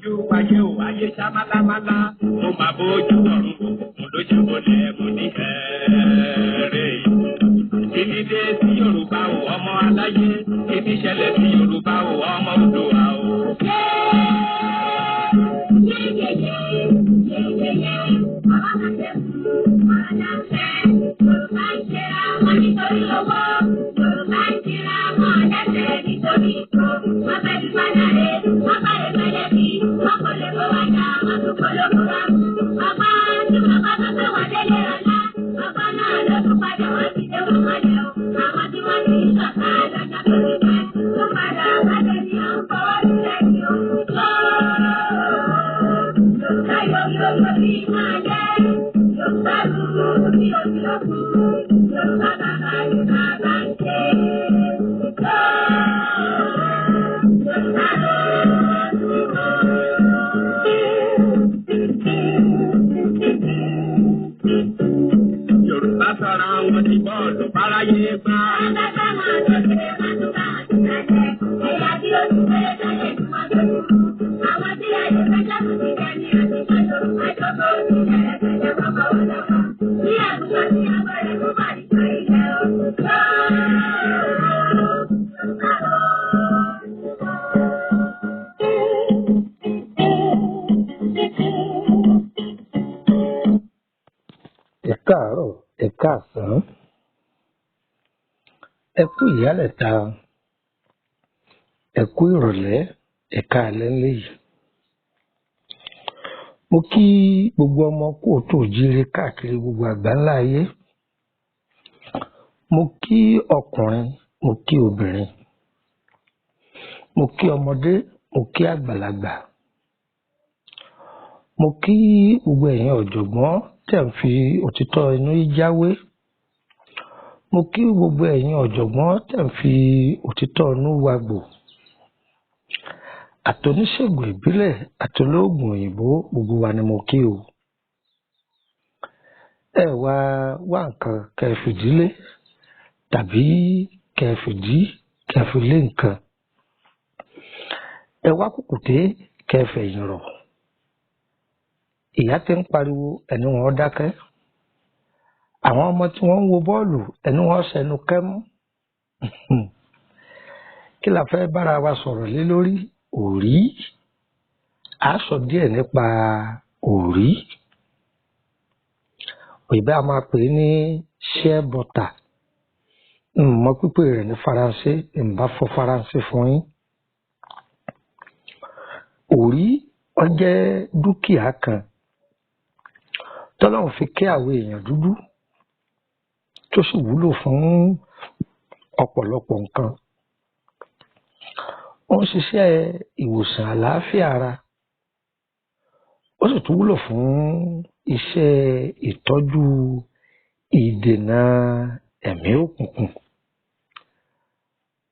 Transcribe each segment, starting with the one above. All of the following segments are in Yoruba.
Bójú ayé ò ayé ṣá málámálá, mo máa bójú ọ̀run mo lójú bolẹ̀ mo ní ẹ̀ẹ́rẹ́. Kíni dé sí Yorùbá ò ọmọ aláyé, kíni ṣẹlẹ̀ sí Yorùbá ò ọmọ Oòduà o. Yorùbá sọra wọn di bọ́ọ̀lù fáráyé gbá. Ẹ káàárọ̀, ẹ káàsán, ẹ kú ìyálẹ̀ta, ẹ kú ìrọ̀lẹ́, ẹ káalẹ́ ńlẹ́ yìí. Mo kí gbogbo ọmọ kóòtù òjíire káàkiri gbogbo àgbáńlá ayé. Mo kí ọkùnrin, mo kí obìnrin, mo kí ọmọdé, mo kí àgbàlagbà. Mo kí gbogbo ẹ̀yin ọ̀jọ̀gbọ́n tẹ̀ ń fi òtítọ́ inú jáwé. Mo kí gbogbo ẹ̀yin ọ̀jọ̀gbọ́n tẹ̀ ń fi òtítọ́ inú wagbò. Àtoníṣègùn ìbílẹ̀ àtolóògùn òyìnbó, gbogbo wa ni mo kí o. Ẹ wá wá nǹkan kẹ́ ẹ fìdílé tàbí kẹ́ ẹ fìdí kẹ́ ẹ fi lé nǹkan. Ẹ wá kùkùté kẹ́ ẹ fẹ̀yìn rọ̀. Ìyá tí ń pariwo ẹni wọn dákẹ́. Àwọn ọmọ tí wọ́n ń wo bọ́ọ̀lù ẹni wọn ṣẹnu kẹ́mú. Kí la fẹ́ bára wa sọ̀rọ̀ lé lórí? Òrí. A sọ díẹ̀ nípa òrí. Òyìnbó a máa pè é ní shea butter. N mọ pípè rẹ̀ ní Faransé, n bá fọ Faransé fún yín. Òrí ó jẹ́ dúkìá kan tọ́lọ́run fi kẹ́ àwọn èèyàn dúdú tó sì wúlò fún ọ̀pọ̀lọpọ̀ nǹkan. Ó ń ṣiṣẹ́ ìwòsàn àlàáfíà ara, ó sì tún wúlò fún iṣẹ́ ìtọ́jú ìdènà ẹ̀mí òkùnkùn.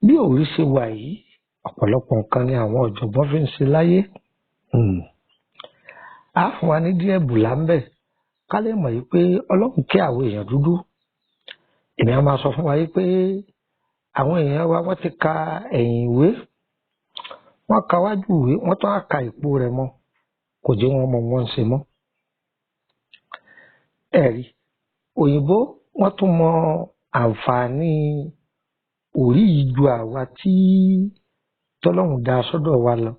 Bí òrí ṣe wà yìí, ọ̀pọ̀lọpọ̀ nǹkan ni àwọn ọ̀jọ̀gbọ́n fi ń ṣe láyé. Á fún wa ní díẹ̀ bùlá ńbẹ̀ ká lè mọ̀ yìí pé Ọlọ́run kẹ́ àwọn èèyàn dúdú. Èmi á máa sọ fún wa yìí pé àwọn èèyàn wa wọ́n ti ka ẹ̀yìn ìwé, wọ́n ka wájú ìwé, wọ́n tún á ka ìpo rẹ̀ mọ́, kò jẹ́ wọn mọ wọ́n ń ṣe mọ́. Ẹ̀rí òyìnbó wọ́n tún mọ àǹfààní òrí yìí ju àwa tí tọ́lọ́run dá sọ́dọ̀ wa lọ.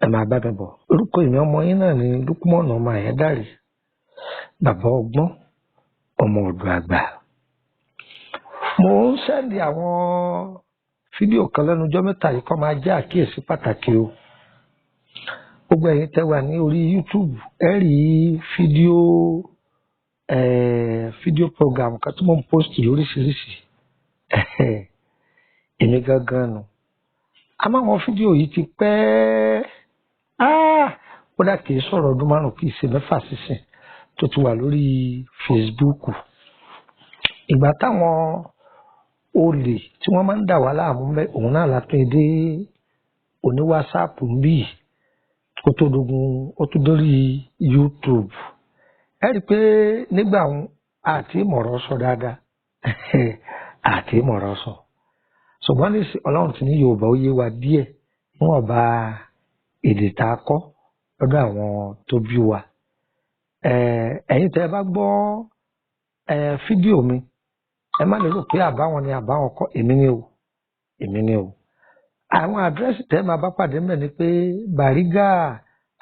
Ẹ máa bá mi bọ̀. Orúkọ èmi ọmọ yín náà ni Lúkúmọ̀nà ọmọ Àyándàrè, bàbá ọgbọ́n, ọmọ ọ̀dọ̀ àgbà. Mo ń sẹ́ndì àwọn fídíò kan lẹ́nu ọjọ́ mẹ́ta yìí kó máa jẹ́ àkíyèsí pàtàkì o. Gbogbo ẹ̀yin tẹ́ wà ní orí YouTube, ẹ rí fídíò program kan tí mo ń post lóríṣiríṣi. Èmi gangan nù. Àmọ́ àwọn fídíò yìí ti pẹ́. Kódà kì í sọ̀rọ̀ ọdún márùn-ún, kì í ṣe mẹ́fà sísìn tó ti wà lórí Facebook. Ìgbà táwọn olè tí wọ́n máa ń dà wá láàmú mbẹ́, òun náà la tún dé oní WhatsApp ń bì kó tó dogun, ó tún dórí YouTube. Ẹ rí i pé nígbà òun àti ìmọ̀ràn sọ dáadáa, àti ìmọ̀ràn sọ. Ṣùgbọ́n ní Ọlọ́run ti ní Yorùbá ó yé wa díẹ̀ níwọ̀nba Èdè tá a kọ́ lọ́dọ̀ àwọn tó bí wa. Ẹ̀yin tẹ́ ẹ bá gbọ́ fídíò mi, ẹ má lérò pé àbáwọn ni àbáwọn kọ́, èmi ni o, èmi ni o. Àwọn àdírẹ́sì tẹ́ máa bá pàdé mẹ́ ni pé Bàrígà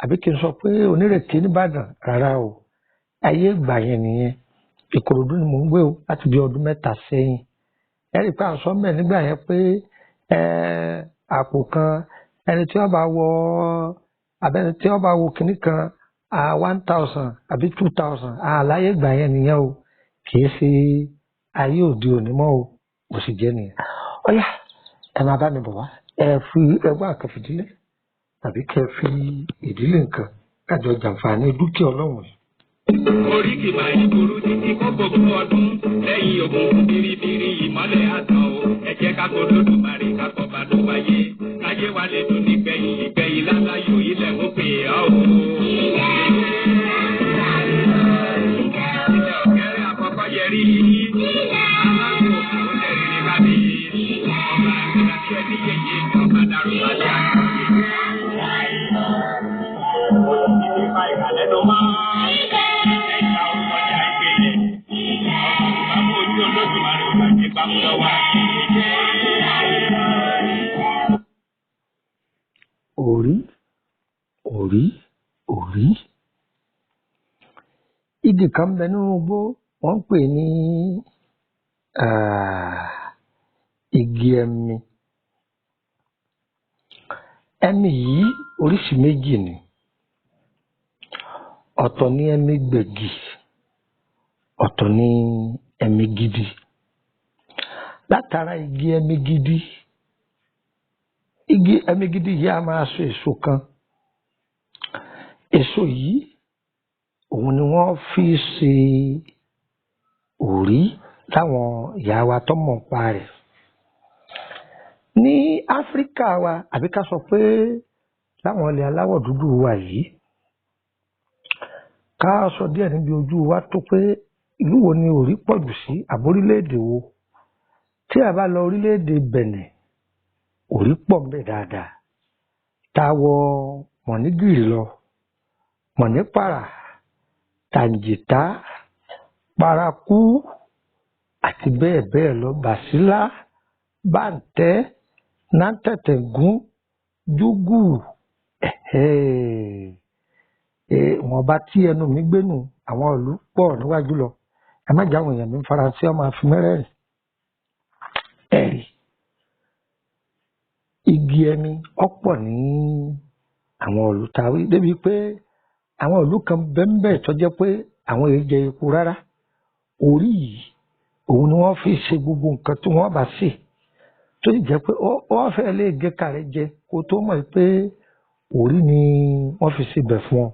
àbí kí n sọ pé Onírèké nìbàdàn, rárá o, ayé ìgbà yẹn nìyẹn. Ìkòròdú ni mò ń gbé o láti bí ọdún 3 sẹ́yìn. Ẹ rí i pé à ń sọ mẹ́ nígbà yẹn pé àpò kan ẹni tí wọ́n bá wọ abẹ́ni tí wọ́n bá wo kinní kan 1000 àbí 2000, àláyé ìgbà yẹn nìyẹn o, kì í ṣe ayé òde òní mọ́ o, kò sì jẹ́ nìyẹn. Ọ̀yá, ẹ máa bá mi bọ̀ wá, ẹ fi ẹgbẹ́ àkànfìdílé tàbí kẹ́ ẹ fi ìdílé nǹkan kájọ jàǹfààní dúkìá Ọlọ́run yìí. Oríkì máa ń burú títí kó gbogbo ọdún lẹ́yìn ogun biribiri ìmọ́lẹ̀ àtàn o. Ẹ jẹ́ ká kó Olódùmarè ká kọ́ bá ló wáyé. Káyé wa lè dùn nígbẹ̀yìn ìgbẹ̀yìn láláyò ilẹ̀ ń pè ọ́ o. Ilẹ̀ ọ̀kẹ́rẹ́ àkọ́kọ́ yẹrí. Alágbó òkú lẹ́rìí ní kábíyì. Ọba àti ẹni yèyé ọba dàrúmọ̀lẹ́ àkọ́yé. Ìfà ìkàlẹ́ ló máa. Ẹ̀ka ọkọjà ìpele. Ọ̀pọ̀ ojú Olódùmarè ò bá jẹ́ gbámú lọ́wọ́ àti Òrí, òrí, òrí. Igi kan bẹ nínú igbó, wọ́n ń pè ní igi ẹmi. Ẹmi yìí oríṣi méjì ni. Ọ̀tọ̀ ni ẹmi gbẹ̀gì, ọ̀tọ̀ ni ẹmi gidi. Látara igi ẹmi gidi, igi ẹmi gidi yìí a máa so èso kan. Èso yìí òun ni wọ́n fi ṣe òrí láwọn ìyá wa tó mọ̀ nípa rẹ̀. Ní Áfíríkà wa, àbí ká sọ pé láwọn ilẹ̀ aláwọ̀ dúdú wa yìí, ká sọ díẹ̀ níbi ojú wa tó pé ìlú wo ni òrí pọ̀ jù sí àbórílẹ̀-èdè wo. Tí a bá lọ orílẹ̀-èdè Bẹ̀nẹ̀, òrí pọ̀ ńbẹ̀ dáadáa. Tá a wọ Mọ̀nígìrì lọ, Mọ̀nípàrà, Tàǹjìtá, Paraku àti bẹ́ẹ̀ bẹ́ẹ̀ lọ, Bàsílá, Bàǹtẹ́, Nántẹ̀tẹ̀gún, Júgù, wọ́n bá tí ẹnu mi gbénu àwọn ìlú pọ̀ níwájú lọ. Ẹ má jẹ́ àwọn èèyàn mi Faransé ọmọ àfi mẹ́rẹ̀ẹ̀rin. Ẹ̀rí igi ẹmi ọ̀pọ̀ ní àwọn ìlú tàwí débi pé àwọn ìlú kan bẹ́ńbẹ́ tó jẹ́ pé àwọn èyí jẹ epo rárá. Orí yìí òun ni wọ́n fi ṣe gbogbo nǹkan tí wọ́n bá sè, tó sì jẹ́ pé wọ́n fẹ́ lè gé kàrẹ́ jẹ kó tó mọ̀ pé orí ni wọ́n fi ṣe bẹ̀ fún ọ.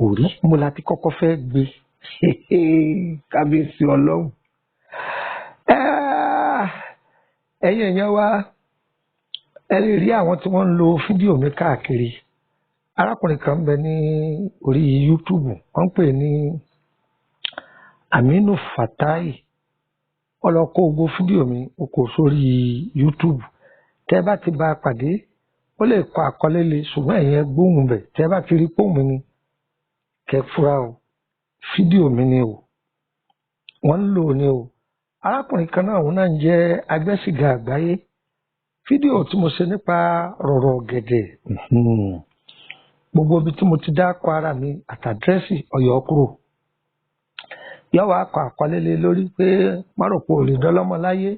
Orí mo la ti kọ́kọ́ fẹ́ gbé kábíyèsí Ọlọ́run. Ẹ̀yin èèyàn wa, ẹ lè rí àwọn tí wọ́n ń lo fídíò mi káàkiri. Arákùnrin kan ń bẹ ní orí YouTube, wọ́n ń pè ní Aminu Fatai. Ó lọ kó gbogbo fídíò mi, ó kó sórí YouTube. Tẹ́ bá ti bá a pàdé, ó lè kọ àkọlé le, ṣùgbọ́n ẹ̀yin ẹ gbóhùn bẹ̀. Tẹ́ bá ti rí póhùn mi ni, kẹ́ fura o, fídíò mi ni o, wọ́n ń lò ní o. Arákùnrin kan náà, òun náà ń jẹ́ agbẹ́sìgà àgbáyé. Fídíò tí mo ṣe nípa rọ̀rọ̀ ọ̀gẹ̀dẹ̀, gbogbo ibi tí mo ti dá kọ ara mi àtàdírẹ́sì ọ̀yọ́ kúrò. Yóò wá kọ àkọlé lé lórí pé má rò pé ò lè dọ́lọ́mọ láyé.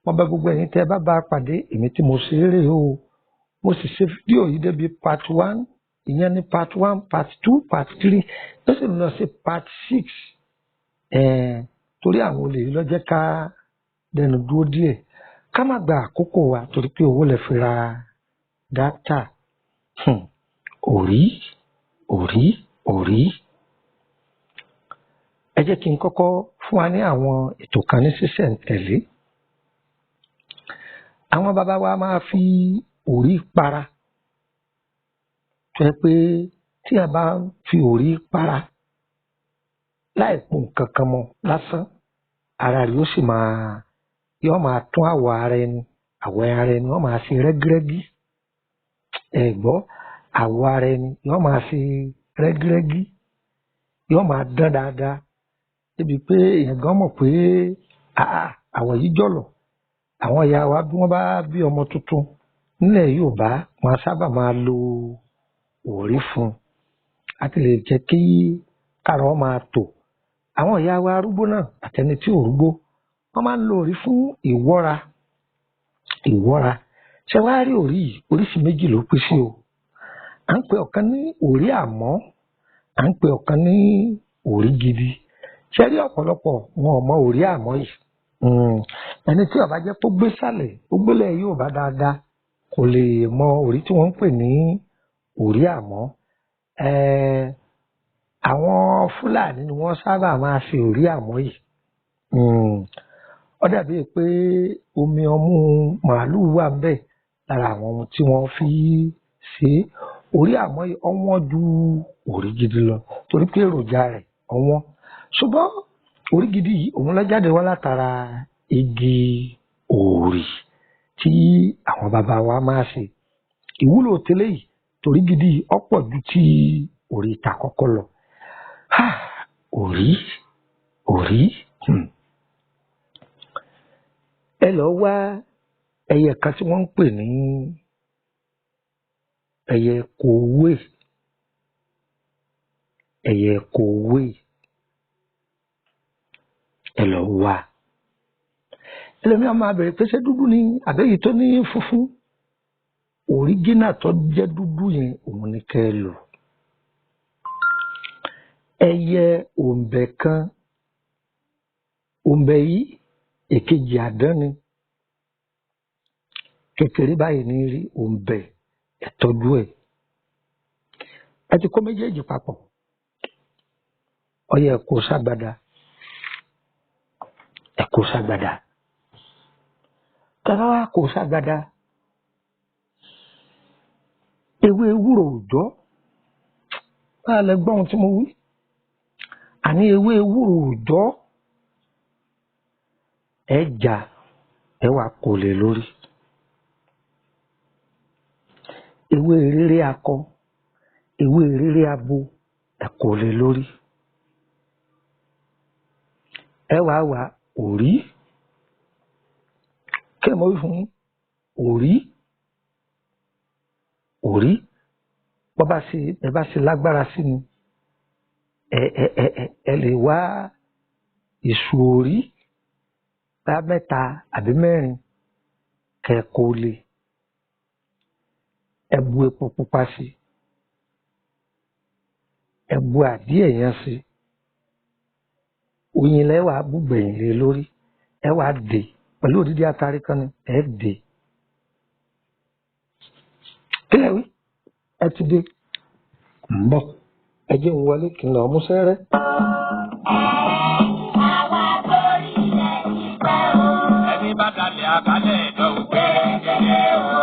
Mo bẹ̀ gbogbo ẹ̀yin tẹ́ bá bá a pàdé, èmi tí mo ṣe eré o. Mo sì ṣe fídíò yìí débi part 1, ìyẹn ní part 1, part 2, part 3, ó sì lọ sí part 6. Torí àwọn olè yìí ló jẹ́ ká dẹnu dúró díẹ̀. Ká má gba àkókò wa torí pé owó lè fi ra dátà. Òrí, òrí, òrí. Ẹ jẹ́ kí n kọ́kọ́ fún wa ní àwọn ètò kan ní sísẹ̀ǹtẹ̀lé. Àwọn bàbá wa máa fi òrí para. Tó jẹ́ pé tí a bá fi òrí para láì po nǹkan kan mọ́ lásán, ara rẹ̀ yóò sì máa, yóò máa tún àwọ̀ ara ẹni, Àwọ̀ ara ẹni wọ́n máa ṣe rẹ́gírẹ́gí. Ẹ gbọ́, àwọ̀ ara ẹni yóò máa ṣe rẹ́gírẹ́gí, yóò máa dán dáadáa débi pé èèyàn gan mọ̀ pé àwọ̀ yìí jọ̀lọ̀. Àwọn ìyá wa bí wọ́n bá bí ọmọ tuntun nílẹ̀ Yorùbá, wọn sábà máa lo òrí fún un láti lè jẹ́ kí kára wọn máa tò. Àwọn ìyá wa arúgbó náà àtẹni tí ò rúgbó, wọ́n máa ń lo òrí fún ìwọ́ra. Ìwọ́ra. Ṣé wàá rí òrí yìí? Oríṣi méjì ló pín sí o. À ń pè ọ̀kan ní òrí àmọ́, à ń pè ọ̀kan ní òrí gidi. Ṣé rí ọ̀pọ̀lọpọ̀ wọn ò mọ òrí àmọ́ yìí. Ẹni tí ó bá jẹ́ tó gbé sàlẹ̀, ó gbélé Yorùbá dáadáa, kò lè mọ òrí tí wọ́n ń pè ní òrí àmọ́. Àwọn Fúlàní ni wọ́n sábà máa ṣe òrí àmọ́ yìí. Ó dàbí pé omi ọmú màálùú wà ńbẹ̀ lára àwọn ohun tí wọ́n fi ṣe é. Òrí àmọ́ yìí ọ̀wọ́n ju òrí gidi lọ torí pé èròjà rẹ̀ ọ̀wọ́n. Ṣùgbọ́n òrí gidi yìí òun ló jáde wá látara igi òrì tí àwọn bàbá wa máa ṣe. Ìwúlò tẹ́lẹ̀ yìí torí gidi yìí ọ̀pọ̀ ju ti òrí ìta kọ́kọ́ lọ. Òrí, òrí. Ẹ lọ wá ẹyẹ kan tí wọ́n ń pè ní ẹyẹ kòwé. Ẹyẹ kòwé. Ẹ lọ wá. Ẹlòmíràn máa bẹ̀rẹ̀ pé ṣé dúdú ni àbẹ́yìí tó ní funfun. Òríjínà tó jẹ́ dúdú yẹn òun ni kẹ́ ẹ lò. Ẹyẹ òǹbẹ̀ kan, òǹbẹ̀ yìí èkejì àdán ni. Kékeré báyìí ní rí òǹbẹ̀, ẹ tọ́jú ẹ̀. Ẹ ti kó méjèèjì papọ̀. Ó yẹ kó ságbada. Ẹ kó ságbada. Tẹ́lá wá kó ságbada. Ewé ewúro òòjọ́. Báà lẹ gbọ́ ohun tí mo wí. Àní ewé ewúro òòjọ́. Ẹ jà, ẹ wá kó lè lórí. Ewé rere akọ, ewé rere abo, ẹ kó lè lórí. Ẹ wá wá òrí. Kí ni mo wí fún yín? Òrí. Òrí. Bọ́ bá ṣe, ẹ bá ṣe lágbára sí ni, ẹ lè wá ìṣù òrí bá mẹ́ta àbí mẹ́rin kẹ́ kó lè. Ẹ bu epo pupa sí. Ẹ bu àdíẹ̀ yẹn sí. Oyin lẹ wàá bù gbẹ̀yìn lé lórí. Ẹ wàá dè pẹ̀lú òdìdí atare kan ni ẹ dè. Kí lẹ wí? Ẹ ti dé. Ń bọ̀. Ẹ jẹ́ n wọlé kí n lọ mú sẹ́rẹ́. Ẹni bá dalẹ̀ abalẹ̀ ẹ̀dọ̀ ògbére gẹ́gẹ́ o.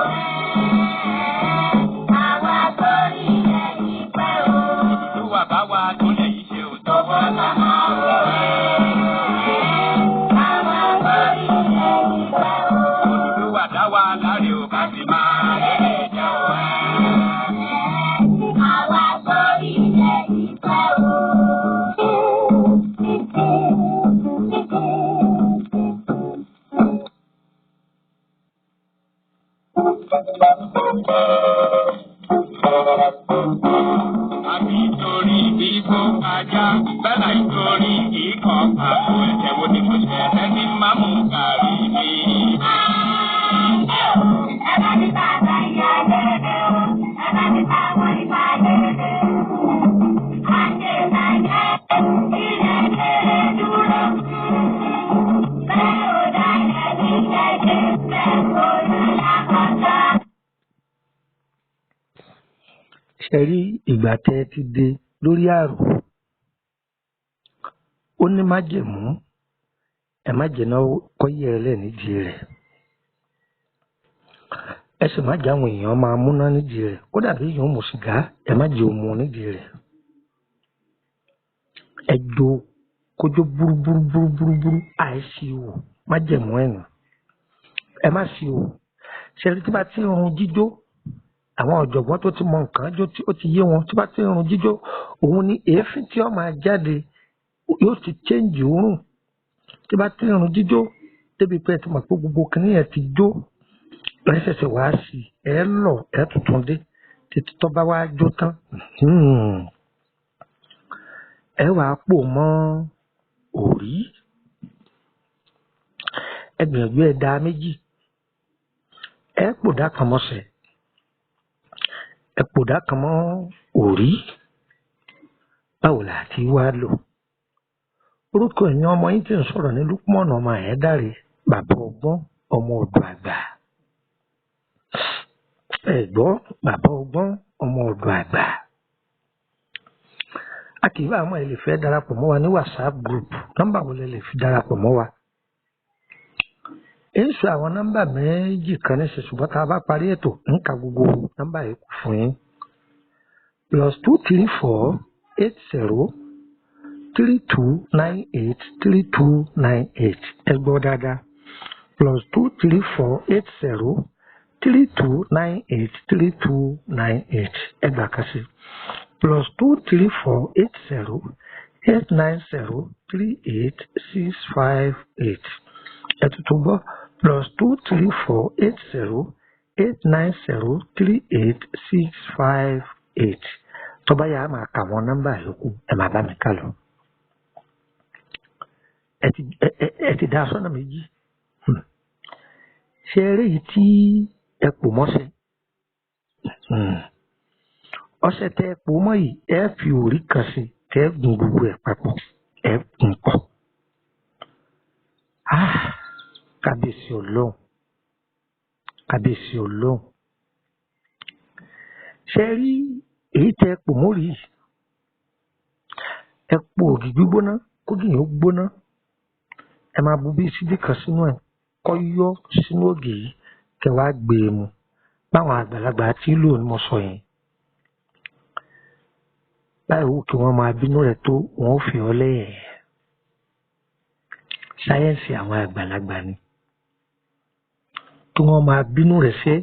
Olúwa bá wa túnlẹ̀ yìí ṣe ò tọwọ́ lámọ́ o. Olúwa dá wa láre o ká sì máa rere jẹ́ o. Àbí torí bíbó ajá, bẹ́là ìtorí ikọ̀ àpò ẹ̀jẹ̀ wo ni mo ṣe ẹni máa mú gàrí mi. Ṣé rí ìgbà tẹ́ ẹ ti dé lórí àrò? Ó ní májẹ̀mú, ẹ má jẹ́ náà kọ́yẹ́ ẹ lẹ̀ nídìí rẹ̀. Ẹ sì má jẹ́ àwọn èèyàn máa múná nídìí rẹ̀. Kódà bí èèyàn mu sìgá, ẹ má jẹ́ ó mu nídìí rẹ̀. Ẹ jó kójó búrúburúburúburú àìsí wò, májẹ̀mú ẹ̀ nù. Ẹ má sí wò. Ṣẹlẹ̀ tí bá ti ń run jíjó, àwọn ọ̀jọ̀gbọ́n tó ti mọ nǹkan jó tí ó ti yé wọn, tí bá ti ń run jíjó, òun ni èéfín tí ó máa jáde yóò ti change òórùn. Tí bá ti ń run jíjó débi pé ẹ ti mọ̀ pé gbogbo kinní yẹn ti jó, ẹ ṣẹ̀ṣẹ̀ wá sí i, ẹ lọ, ẹ tuntun dé títí tó bá wá jó tán, ẹ wàá pò mọ́ òrí. Ẹ gbìyànjú ẹ da méjì, ẹ pòdà kan mọ́sẹ̀, ẹ pòdà kan mọ́ òrí. Báwo là á ti wá lò? Orúkọ ẹ̀yin ọmọ yín tí ń sọ̀rọ̀ ní Lukman ọmọ Ayédáre, bàbá ọgbọ́n, ọmọ ọ̀dọ̀ àgbà. Ẹ gbọ́, bàbá ọgbọ́n, ọmọ ọ̀dọ̀ àgbà. A kì í bá àwọn ẹ lè fẹ́ darapọ̀ mọ́ wa ní WhatsApp group. Nọ́mbà wo lẹ lè fi darapọ̀ mọ́ wa? Ẹ ń sọ àwọn nọ́mbà méjì kan ní ṣe, ṣùgbọ́n tá a bá parí ètò ń ka gbogbo nọ́mbà yìí kù fún yín. +234 80 32 98 32 98. Ẹ gbọ́ dáadáa. +234 80 32 98 32 98. Ẹ gbà kan sí. +234 80 890 38 658. Ẹ tuntun gbọ́. +234 80 890 38 658. Tó bá yá, a máa kà wọ́n nọ́mbà yòókù, ẹ máa bá mi ká lọ. Ẹ ti dá sọ́nà méjì. Ṣé eré yìí tí ẹ pò mọ́ṣẹ? Ọṣẹ tẹ ẹ pò mọ́ yìí, ẹ fi òrí kan sí, tẹ ẹ gún gbogbo ẹ̀ papọ̀, ẹ gún pọ̀. Kábíyèsí Ọlọ́run, kábíyèsí Ọlọ́run. Ṣé rí èyí tẹ ẹ pò mórí yìí? Ẹ po ògì gbígbóná, kógì yẹn ó gbóná. Ẹ máa bu bí síbí kan sínú ẹ̀, kọ́ yọ́ sínú ògì yìí, kẹ wá gbé e mu. Báwọn àgbàlagbà tí lò ní mo sọ yẹn. Báyìí wù kí wọ́n máa bínú rẹ̀ tó, wọ́n ó fi ọ́ lẹ́yìn. Sáyẹ́ǹsì àwọn àgbàlagbà ni. Kí wọ́n máa bínú rẹ̀ ṣe,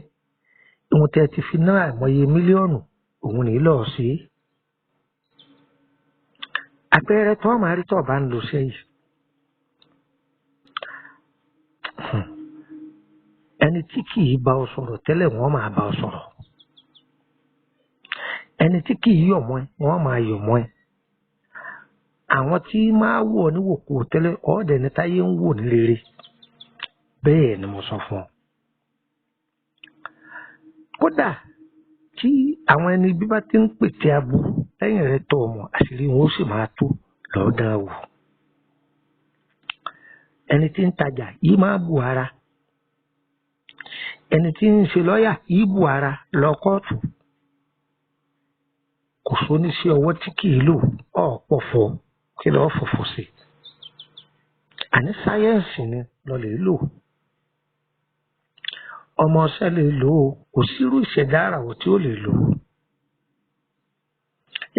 ìwọ̀n tẹ́ ti fi ná àìmọye mílíọ̀nù, òun ní lọ́ọ̀ sí. Àpẹẹrẹ tó máa rí tó bá ń lò ṣe yìí. Ẹni tí kì í bá ọ sọ̀rọ̀ tẹ́lẹ̀, wọ́n máa bá ọ sọ̀rọ̀. Ẹni tí kì í yọ̀ mọ́ ẹ, wọ́n máa yọ̀ mọ́ ẹ. Àwọn tí máa wò ọ níwòkuwò tẹ́lẹ̀, ọ̀ọ́dẹ̀ ni táyé ń wò ní rere. Bẹ́ẹ̀ ni mo sọ fún ọ. Kódà tí àwọn ẹni bí bá ti ń pète aburú lẹ́yìn rẹ tó ọmọ, àṣírí wọn ó sì máa tó lọ́ọ́ dán wò. Ẹni tí ń tajà yìí máa bù ara. Ẹni tí ń ṣe lọ́yà yìí bù ara lọ kóòtù. Kò sóní sí ọwọ́ tí kì í lò, ọ̀pọ̀ fọ̀ kí lọ́ọ́ fọ̀fọ̀ sí. Àní sáyẹ́ǹsì ni lọ lè lò. Ọmọ ọṣẹ́ lè lò ó, kò sírú ìṣẹ̀dá àràwọ̀ tí ó lè lò ó.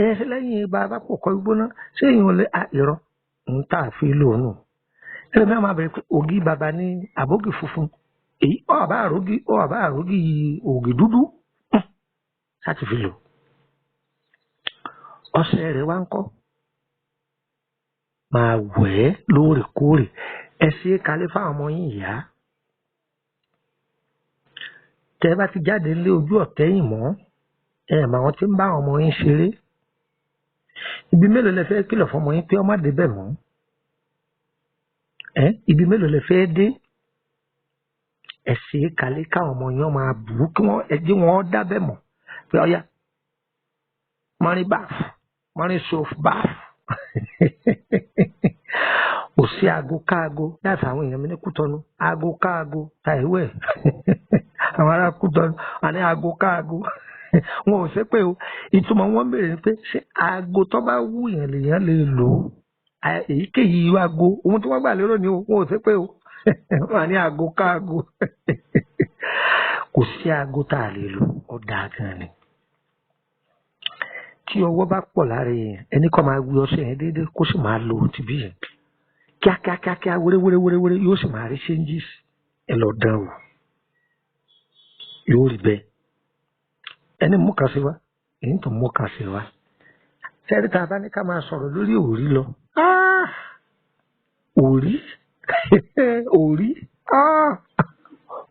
Ẹ lẹ́yìn bàbá kò kọ́ gbóná, ṣé èèyàn lè a ìrọ́ ń tà fi lò nù. Ẹlòmíràn máa bẹ̀rẹ̀ pé ògì bàbá ní àbógì funfun. Èyí ọ̀bá àrógì, ọ̀bá àrógì ògì dúdú láti fi lò. Ọṣẹ rẹ̀ wá ń kọ́. Máa wẹ̀ ẹ́ lóòrèkóòrè. Ẹ ṣe é kalẹ̀ fáwọn ọmọ yín ìyá. Tẹ́ ẹ bá ti jáde lé ojú ọ̀tẹ́yìn mọ́, ẹ mọ àwọn tí ń bá àwọn ọmọ yín ṣeré. Ibi mélòó lẹ fẹ́ kìlọ̀ fún ọmọ yín pé ọmọ dé bẹ̀ mọ́? Ẹ ibi mélòó lẹ fẹ́ dé? Ẹ ṣe é kalẹ̀ káwọn ọmọ yín máa bù ú kí wọ́n ẹ jẹ́ wọn dábẹ́ mọ́. Pé ọya, mọ́rin báf, mọ́rin sof báf. Kò sí aago káago láti àwọn èèyàn mi ní Kútọ́nù. Aago káago ta ìwẹ̀. Àwọn ará Kútọ́nù, àní aago káago. Wọn ò ṣépè o. Ìtumọ̀ wọn ń béèrè ni pé ṣé aago tó bá wù yẹn lèèyàn lè lò ó? Èyíkéyìí irú aago, ohun tí wọ́n gbà lérò ni o, wọn ò ṣépè o. Wọ́n á ní aago káago. Kò sí aago tá a lè lò, ó dáa gan ni. Tí ọwọ́ bá pọ̀ lára èèyàn, ẹni kọ́ máa wí ọṣẹ yẹn déédéé kó sì máa lo tìbí yẹn. Kíákíákíá, wéré wéré wéré wéré yóò sì máa rí changes. Ẹ lọ dán wò. Yóò rí bẹ́ẹ̀. Ẹni mú kan sí wa, èyí tó mú kan sí wa. Sẹ́rí tá a bá ní ká máa sọ̀rọ̀ lórí òrí lọ. Òrí òrí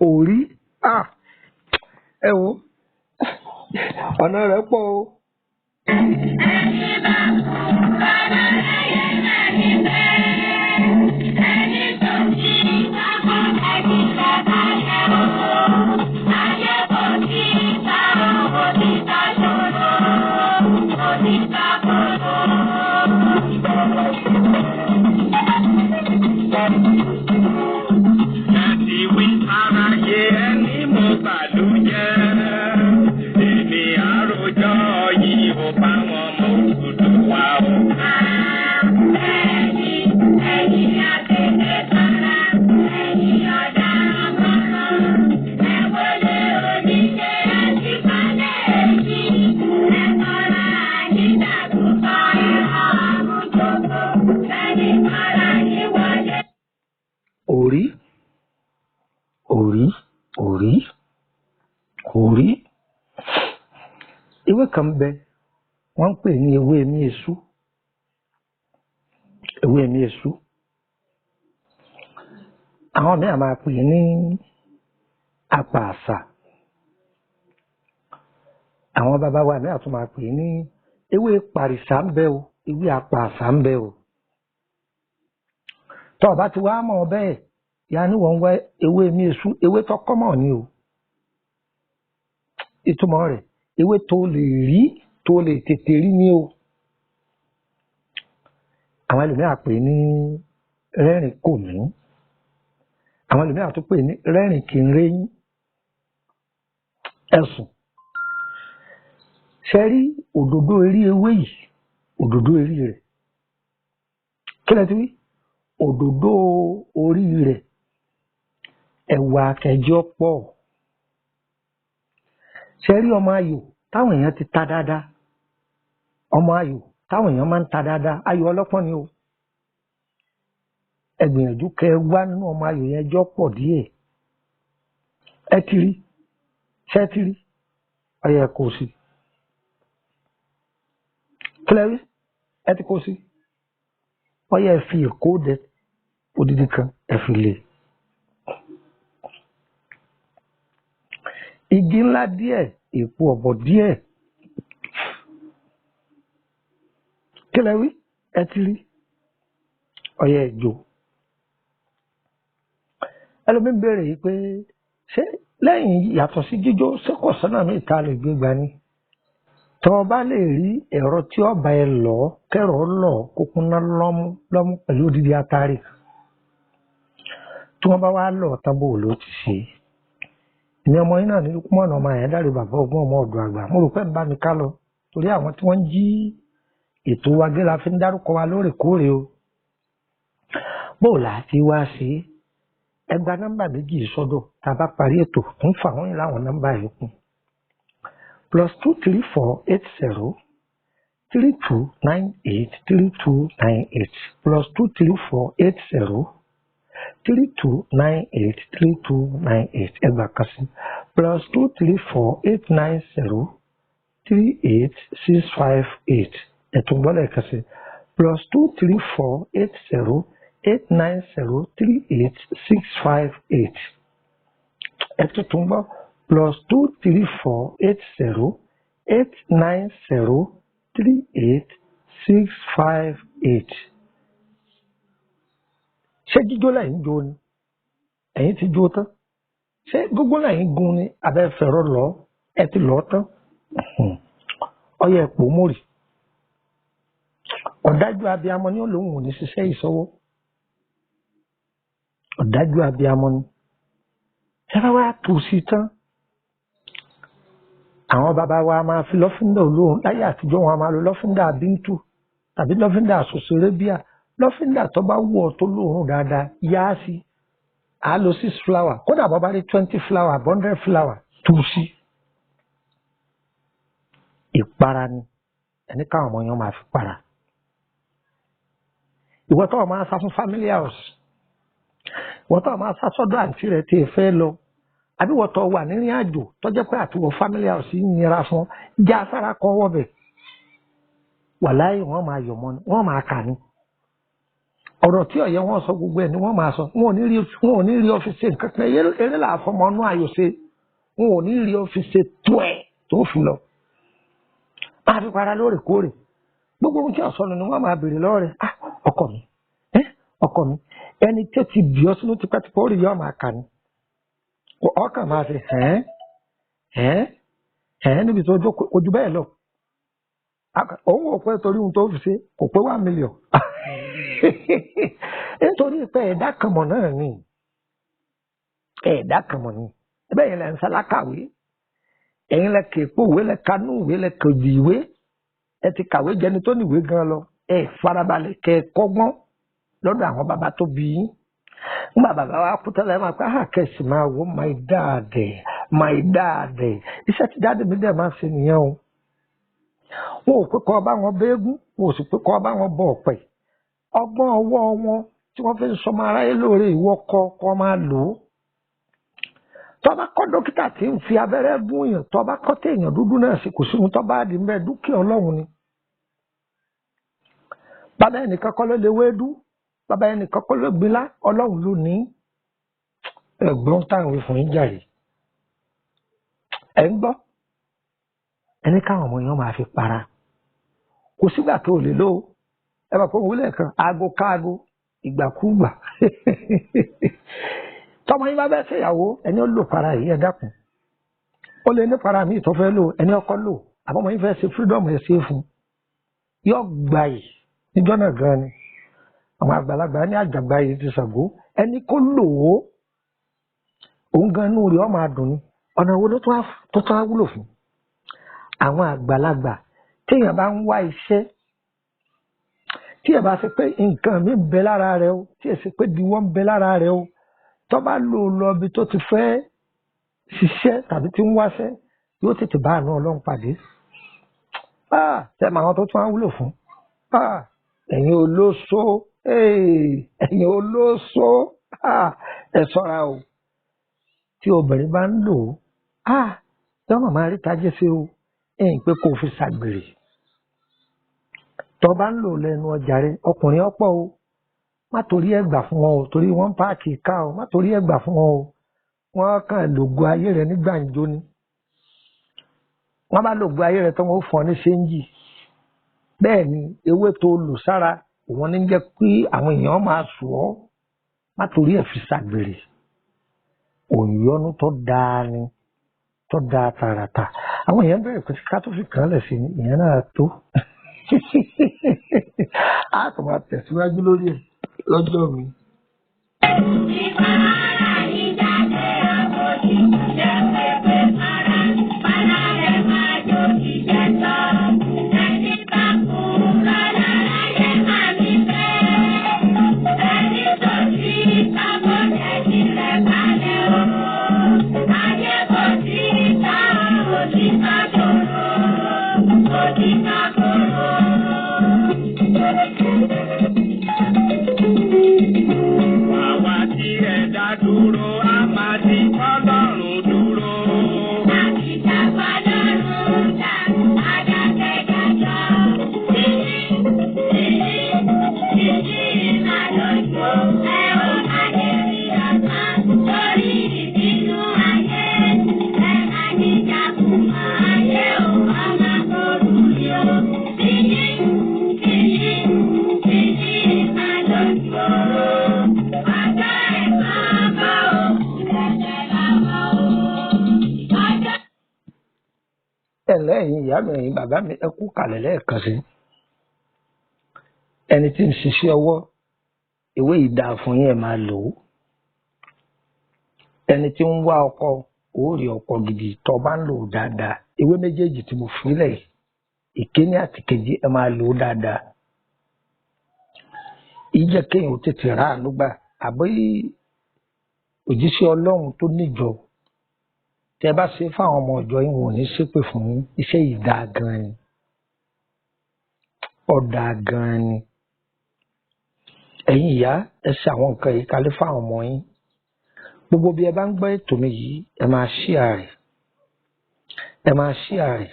òrí ẹ wo ọ̀nà rẹ̀ pọ̀ o. Láti wí aráyé ẹni mo bàlújẹ́. Èmi àròjọ yìí ò bá wọn mọ òdòdó wa o. Òrí òrí òrí òrí. Ewé kan bẹ wọ́n ń pè ní ewé mi èṣú. Ewé mi èṣú. Àwọn mìíràn máa pè ní apàṣà. Àwọn bàbá wa mìíràn tún máa pè ní ewé pàrìṣà ń bẹ o, ewé apàṣà ń bẹ o. Tọ́ ọ bá ti wá mọ̀ bẹ́ẹ̀, ya ni wọ́n ń wá ewé mi èṣú, ewé tó kọ́mọ̀ ni o. Ìtumọ̀ rẹ̀, ewé tó lè rí, tó lè tètè rí ni o. Àwọn ẹlòmíràn pè ní rẹ́rìn kò mí. Àwọn ẹlòmíràn tún pè ní rẹ́rìn kì í réyín. Ẹ̀sùn. Ṣé rí òdòdó eré ewé yìí? Òdòdó eré rẹ̀. Kí lẹ ti wí? Òdòdó orí rẹ̀. Ẹ̀wà kẹjọ pọ̀. Ṣé rí ọmọ ayò táwọn èèyàn ti ta dáadáa? Ọmọ ayò táwọn èèyàn máa ń ta dáadáa. Ayò ọlọ́pọ́n ni o. Ẹ gbìyànjú kẹ wá nínú ọmọ ayò yẹn jọ pọ̀ díẹ̀. Ẹ ti rí. Ṣé ẹ ti rí? Ọyẹ kò sí. Kí lẹ rí? Ẹ ti kó sí. Ọyẹ fi èkó dẹ odidi kan ẹ fi lé. Igi ńlá díẹ̀, èpo ọ̀bọ̀ díẹ̀. Kí lẹ wí? Ẹ ti rí. Ọyẹ ìjò. Ẹlòmíín béèrè yìí pé ṣé lẹ́yìn yàtọ̀ sí jíjó ṣé kò sọ́nà míì tá a lè gbé gbà ni? Tọ́ ọ bá lè rí ẹ̀rọ tí ọba ẹ lọ kẹ́rọ̀ lọ kó kúnná lọ́mú lọ́mú pẹ̀lú odidi atari. Tí wọ́n bá wá lọ tán bò ló ti ṣe. Ìní ọmọ yín náà ní Lukman ọmọ àyàn dáre bàbá ọgbọ́n ọmọ ọ̀dọ̀ àgbà. Mo rò pé ń bá mi ká lọ torí àwọn tí wọ́n ń jí ètò wa gé la fi ń dárúkọ wa lóòrèkóòrè o. Bó o là á ti wá ṣe é? Ẹ gba nọ́mbà méjì sọ́dọ̀ tá a bá parí ètò ń fà wọ́n yín láwọn nọ́mbà yòókù. +234 80 32 98 32 98 +234 80 32 98 32 98 ẹgbàá kan sí +234 890 38 658 ẹ̀tún gbọ́dọ̀ kan sí +234 80 890 38 658 ẹ̀tún gbọ́ +234 80 890 38 658. Ṣé jíjó lẹ́yìn jó ni? Ẹ̀yin ti jó tán. Ṣé gógó lẹ́yìn gún ni? Abẹ́ fẹ̀rọ lọ, ẹ ti lọ tán. Ọyẹ ẹ̀pọ̀ mórì. Ọ̀dájú abiyamọ ni ó lóun ò ní ṣiṣẹ́ ìṣọwọ́. Ọ̀dájú abiyamọ ni. Ẹ bá wá tò sí tán. Àwọn bàbá wa máa fi lọ́fíńdà olóhùn láyé àtijọ́ wọn a máa lo lọ́fíńdà bíntù tàbí lọ́fíńdà sòsòrébíà. Lọ́fíńdà tó bá wù ọ́ tó lóòórùn dáadáa yá sí. À á lo 6 flower kódà bọ́ bá rí 20 flower 100 flower tú sí. Ìpara ni ẹni káwọn ọmọ yẹn máa fi para. Ìwọ tó o máa sá fún family house. Ìwọ tó o máa sá sọ́dọ̀ àǹtí rẹ̀ tí ì fẹ́ lọ. Àbí wọ́n tọ́ wà nírìn àjò tọ́jẹ́ pé àtiwọ̀ family house ń yẹra fún já sára kọ́ wọ́bẹ̀. Wàláyé wọ́n máa yọ̀ mọ́ ni, wọ́n máa kà ní. Ọ̀rọ̀ tí ọ̀yẹ́ wọn sọ gbogbo ẹ̀ ni wọ́n máa sọ. Wọn ò ní rí ọ́fíìsì nǹkan kan, eré là fọmọ ọnú ayò ṣe. Wọn ò ní rí ọ́fíìsì tó ẹ̀ tó fi lọ. Máa fi para lóòrèkóòrè. Gbogbo ohun tí ọ̀sọ́nù ni wọ́n máa béèrè lọ́wọ́ rẹ̀. Ah, ọkọ mi, ọkọ mi, ẹni tí ó ti bì ọ́ sínú tipẹ́tipẹ́ ó rí yọ́ máa kà ní. Ọkàn máa fi hẹ́n hẹ́n hẹ́n níbi tó jókòó ojú bẹ́ẹ̀ lọ. Òun ò pẹ́ torí ohun tó fi ṣe kò pé 1 million. Nítorí pé ẹ̀dá kan mọ̀ náà ni, ẹ̀dá kan mọ̀ ni. Ẹbẹ́ yẹn lẹ́ ń sálákàwé, ẹ̀yin lẹ kèépò ìwé, lẹ kanú ìwé, lẹ kòjì ìwé, ẹ ti kàwé jẹni tó níwèé gan lọ. Ẹ farabalẹ̀ kẹ kọ́gbọ́n lọ́dọ̀ àwọn bàbá tó bí yín. Nígbà bàbá wa kú tẹ́lẹ̀ máa pẹ́, kẹ̀sì máa wo my dad, my dad. Iṣẹ́ tí dáàdì mi dẹ̀ máa ṣe nìyẹn o. Wọn ò pé kọ́ bá wọn béégún, wọn ò sì pé kọ́ bá wọn bọ ọ̀pẹ. Ọgbọ́n ọwọ́ wọn tí wọ́n fi ń sọmọ aráyé lóore ìwọ kọ́ kọ́ máa lò ó. Tó bá kọ́ dókítà tí ń fi abẹ́rẹ́ gún èèyàn, tó bá kọ́ téèyàn dúdú náà sì kò sí ohun tó bá di mbẹ́, dúkìá Ọlọ́run ni. Bàbá ẹnìkan kọ́ ló lè wédú, bàbá ẹnìkan kọ́ ló gbilá, Ọlọ́run ló ní. Ẹ̀gbọ́n táwọn fún yín jàre. Ẹ̀ ń gbọ́. Ẹni káwọn ọmọ yẹn máa fi para. Kò sígbà tó lè lò ó. Ẹ bá fọwọ́ lẹ́ẹ̀kan, aago káago, ìgbàkúgbà. Tọmọ yín bá bẹ́ẹ̀ ṣèyàwó, ẹni ó lò para yìí, ẹ dákun. Ó lè ní para míì tó fẹ́ lò, ẹni ọkọ lò. Àbọ̀mọ yín fẹ́ ṣe freedom ẹ̀ ṣe é fún. Yọ gbà yìí níjọ́ náà gan ni. Àwọn àgbàlagbà ní àjàgbá yìí ti Ṣàngó. Ẹni kó lò ó, òun gan inú rẹ̀ ó máa dùn ni. Ọ̀nà wo ló tún á wúlò fún? Àwọn àgbàlagbà téèyàn bá ń wá iṣẹ́, tí ẹ bá ṣe pé nǹkan mi ń bẹ lára rẹ o, tí ẹ ṣe pé diwọ́ ń bẹ lára rẹ o, tó bá lò lọ ibi tó ti fẹ́ ṣiṣẹ́ tàbí tí ń wáṣẹ́, yóò tètè bá àánú Ọlọ́run pàdé. Ṣé màá tó tún á wúlò fún? Ẹ̀yin olóṣó, ẹ̀yin olóṣó, ẹ ṣọ́ra o. Tí obìnrin bá ń lò ó, yọ́n màmá rí tajé sí o, ẹ̀yìn pé kò fi ṣàgbèrè. Tó bá ń lò lẹ́nu ọjà rẹ, ọkùnrin ọ̀pọ̀ o, má torí ẹ̀ gbà fún wọn o, torí wọ́n ń páàkì ká o, má torí ẹ̀ gbà fún wọn o. Wọ́n kàn lògo ayé rẹ ní gbàǹjo ni. Wọ́n bá lògo ayé rẹ tán, wọ́n fún ọ ní ṣéńjì. Bẹ́ẹ̀ ni ewé tó lò sára, òun ní jẹ́ kí àwọn èèyàn máa sùn ọ́. Má torí ẹ̀ fi ṣàgbèrè. Òyọ́nú tó dáa ni, tó dáa tààràtà. Àwọn èèyàn bẹ̀rẹ̀ pé ká tó fi kàn lẹ̀ sí ni, ìyẹn náà tó. A kò máa tẹ̀síwájú lórí ẹ̀ lọ́jọ́ mi. Àwa tí ẹ̀dá dúró, a máa ti Ọlọ́run dúró. Ẹ̀lẹ́ ẹ̀yin ìyá mi, ẹ̀yin bàbá mi, ẹ kú kàlẹ̀ lẹ́ẹ̀kan sí. Ẹni tí ń ṣiṣẹ́ ọwọ́, ìwé ìdá fún yín, ẹ máa lò ó. Ẹni tí ń wá ọkọ, ó rí ọkọ gidi tó bá ń lò ó dáadáa. Ìwé méjèèjì tí mo fi lẹ̀ yìí, ìkíní àti kejì, ẹ máa lò ó dáadáa. Ìjẹ́ kéèyàn ó tètè ráàánú gbà, àbí òjíṣẹ́ Ọlọ́run tó níjọ. Tẹ bá ṣe fáwọn ọmọ ọjọ́ yín, wọn ò ní ṣépè fún yín. Iṣẹ́ yìí dáa gan ni, ọ̀dà gan ni. Ẹ̀yin ìyá, ẹ ṣe àwọn nǹkan yìí kalẹ̀ fáwọn ọmọ yín. Gbogbo bí ẹ bá ń gbọ́ ètò mi yìí, ẹ máa share rẹ̀, ẹ máa share rẹ̀.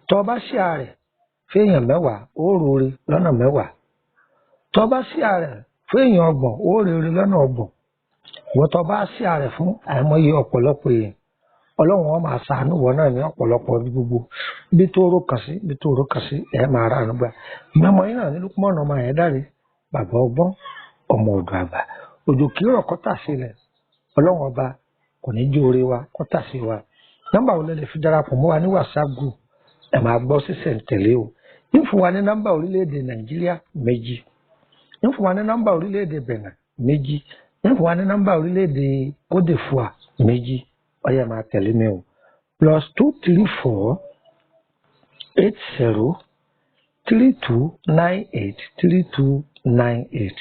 Tó o bá share rẹ̀ fẹ́yàn 10, ó rore lọ́nà 10. Tó o bá share rẹ̀ fẹ́yàn 30, ó rore lọ́nà 30. Ìwọ tó o bá share rẹ̀ fún àìmọye ọ̀pọ̀lọpọ̀ èèyàn, Ọlọ́run ó máa ṣàánú ìwọ náà ní ọ̀pọ̀lọpọ̀ ibi gbogbo. Ibi tó rò kàn sí, ibi tó rò kàn sí, ẹ máa rà àánú gbà. Ìmọ̀ọ́mọ yín náà ní Lukman ọmọ Ayédáre, bàbá ọgbọ́n, ọmọ ọ̀dọ̀ àgbà. Òjò kì í rọ̀ kọ́tà sílẹ̀. Ọlọ́run ọba kò ní jó oore wa kọ́tà sí wa. Nọ́mbà wo lẹ lè fi darapọ̀ mọ́ wa ní WhatsApp group? Ẹ máa gbọ́ sísẹ̀ntẹ̀lé o. Ń fún wa ní nọ́mbà orílẹ̀-èdè Nàìjíríà 2. Ń fún wa ní nọ́mbà orílẹ̀-èdè Benin 2. Ń fún wa ní nọ́mbà orílẹ̀-èdè Côte d'Ivoire 2. Ó yá, máa tẹ̀lé mi o. +234 80 32 98 32 98,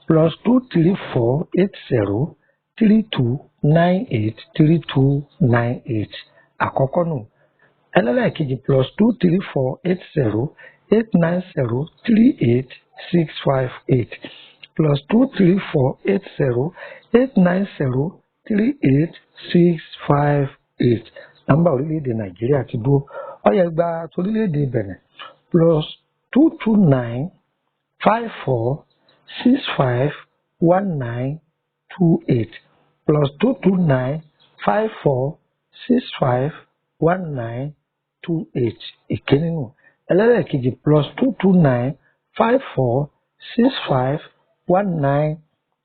+234 80 32 98 32 98 àkọ́kọ́ nù. Ẹlẹ́lẹ́kejì, +234 80 890 38 658, +234 80 890 38 658. Nọ́mbà orílẹ̀-èdè Nàìjíríà ti dúró. Ó yẹ gba torílẹ̀-èdè Benin, +229 54 65 19 28, +229 54 65 19 28 ìkíní nù. Ẹlẹ́lẹ́kejì, +229 54 65 19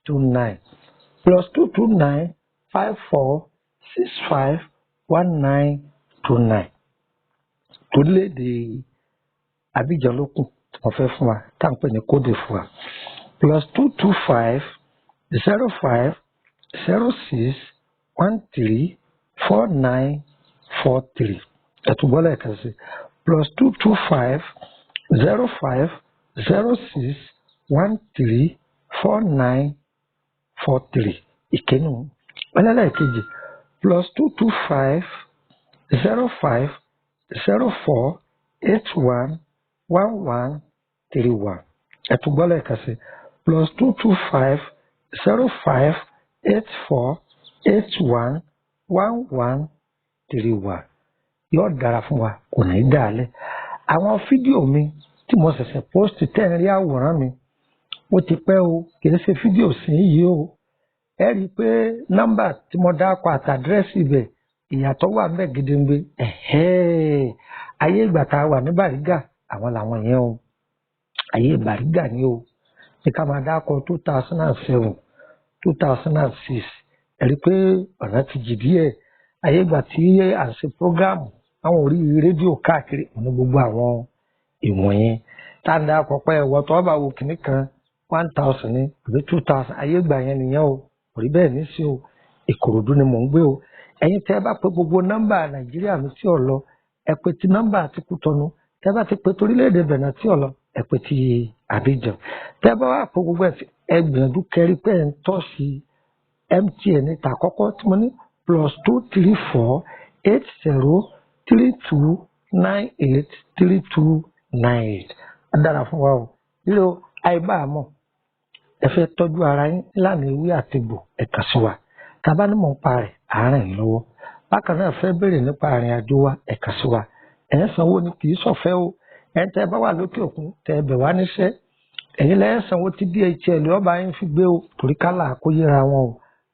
29, +229 54 65 19 29. Torílẹ̀-èdè Abidjan ló kù tí wọ́n fẹ́ fún wa, tá à ń pè ní Côte d'Ivoire, +225 05 06 13 49 43. Ẹ̀túbọ̀ lẹ́ẹ̀kan sí, +225 05 06 13 49 43 ìkíní. Ẹlẹ́lẹ́kejì, +225 05 04 81 11 31. Ẹ̀túgbọ́ lẹ́ẹ̀kan sí, +225 05 84 81 11 31. Yóò dára fún wa, kò ní í dàálẹ̀. Àwọn fídíò mi tí mo ṣẹ̀ṣẹ̀ post tẹ́ ń rí àwòrán mi, ó ti pẹ́ o, kì í ṣe fídíò sí yìí o. Ẹ rí i pé nọ́mbà tí mo dákọ àti àdírẹ́sì ibẹ̀, ìyàtọ̀ wà ńbẹ̀ gedengbe. Ẹ̀hẹ́, ayé ìgbà tá a wà ní Bàrígà, àwọn làwọn yẹn o. Ayé Bàrígà ni o. Ní ká máa dákọ 2007, 2006. Ẹ rí i pé ọ̀nà ti jì díẹ̀. Ayé ìgbà tí à ń ṣe prógáàmù àwọn orí rédíò káàkiri ní gbogbo àwọn ìwọ̀n yẹn. Tá a dákọ pé ẹ̀wọ̀ tó bá wo kìnnì kan 1,000 ní àbí 2,000, ayé ìgbà yẹn nìyẹn o. Kò rí bẹ́ẹ̀ ní sí o. Ìkòròdú ni mò ń gbé o. Ẹ̀yin tẹ́ ẹ bá pe gbogbo nọ́mbà Nàìjíríà mi tí ò lọ, ẹ pè ti nọ́mbà àti Kútọ́nù. Tẹ́ ẹ bá ti pe torílẹ̀-èdè Benin tí ò lọ, ẹ pè ti Abidjan. Tẹ́ ẹ bá wà pé gbogbo ẹ gbìyànjú kẹrí pé ẹ ń tọ́ sí MTN ta àkọ́kọ́ tí mo ní, +234 80 32 98 32 98. Á dára fún wa o. Lílo àìbá àmọ́, ẹ fẹ́ tọ́jú ara yín nílànà ewé àtegbò, ẹ kàn sí wa. Tàbá ní mò ń pa rẹ̀, àárín yín lọ́wọ́. Bákan náà, fẹ́ béèrè nípa àrìn àjò wa, ẹ kàn sí wa. Ẹ̀ ń sanwó ni, kì í ṣọ̀fẹ́ o. Ẹ̀ ń tẹ́ ẹ bá wà lókè òkun, tẹ́ ẹ bẹ̀ wá níṣẹ́, ẹ̀yin lẹ́yìn sanwó tí DHL ọba yín fi gbé o, torí kálá kó yẹra wọn o.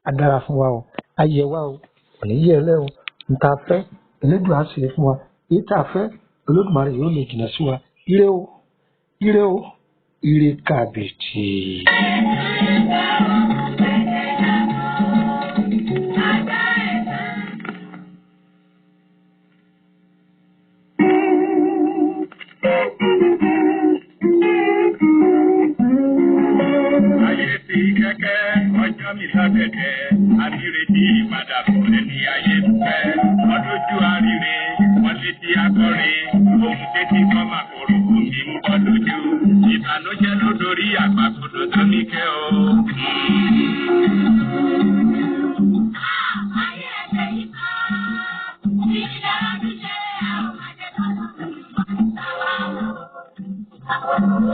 Á dára fún wa o. Á yẹ wa o. Kò ní yẹ ẹ lẹ́ o. N ta fẹ́, Elédùà á ṣe é fún wa. Èyí tá a fẹ́, Olódùmarè yóò lè jìnnà sí wa. Ire o, ire o, ire kàbìtì. Ayé ti kẹ́kẹ́, ọjọ́ mi lábẹ́dẹ́, ànírètí ìpadàbọ̀ ẹni ayé fẹ́. Wọ́n lójú àríre, wọ́n létí akọrin, ohun tẹ́tí kọ́ máa kọ̀rọ̀ omi ń bọ́ lójú. Ìbànújẹ́ ló dorí àgbàkodò tó ní kẹ́ o. Thank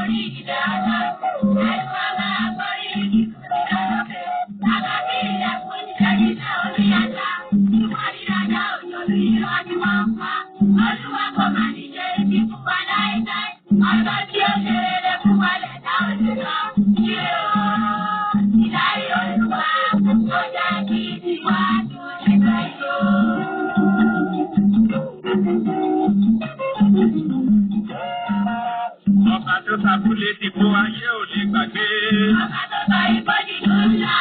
you. Ọba tó sábúlé dìbò ayé ò lè gbàgbé. Ọba tó sọ ìbọn nínú ńlá.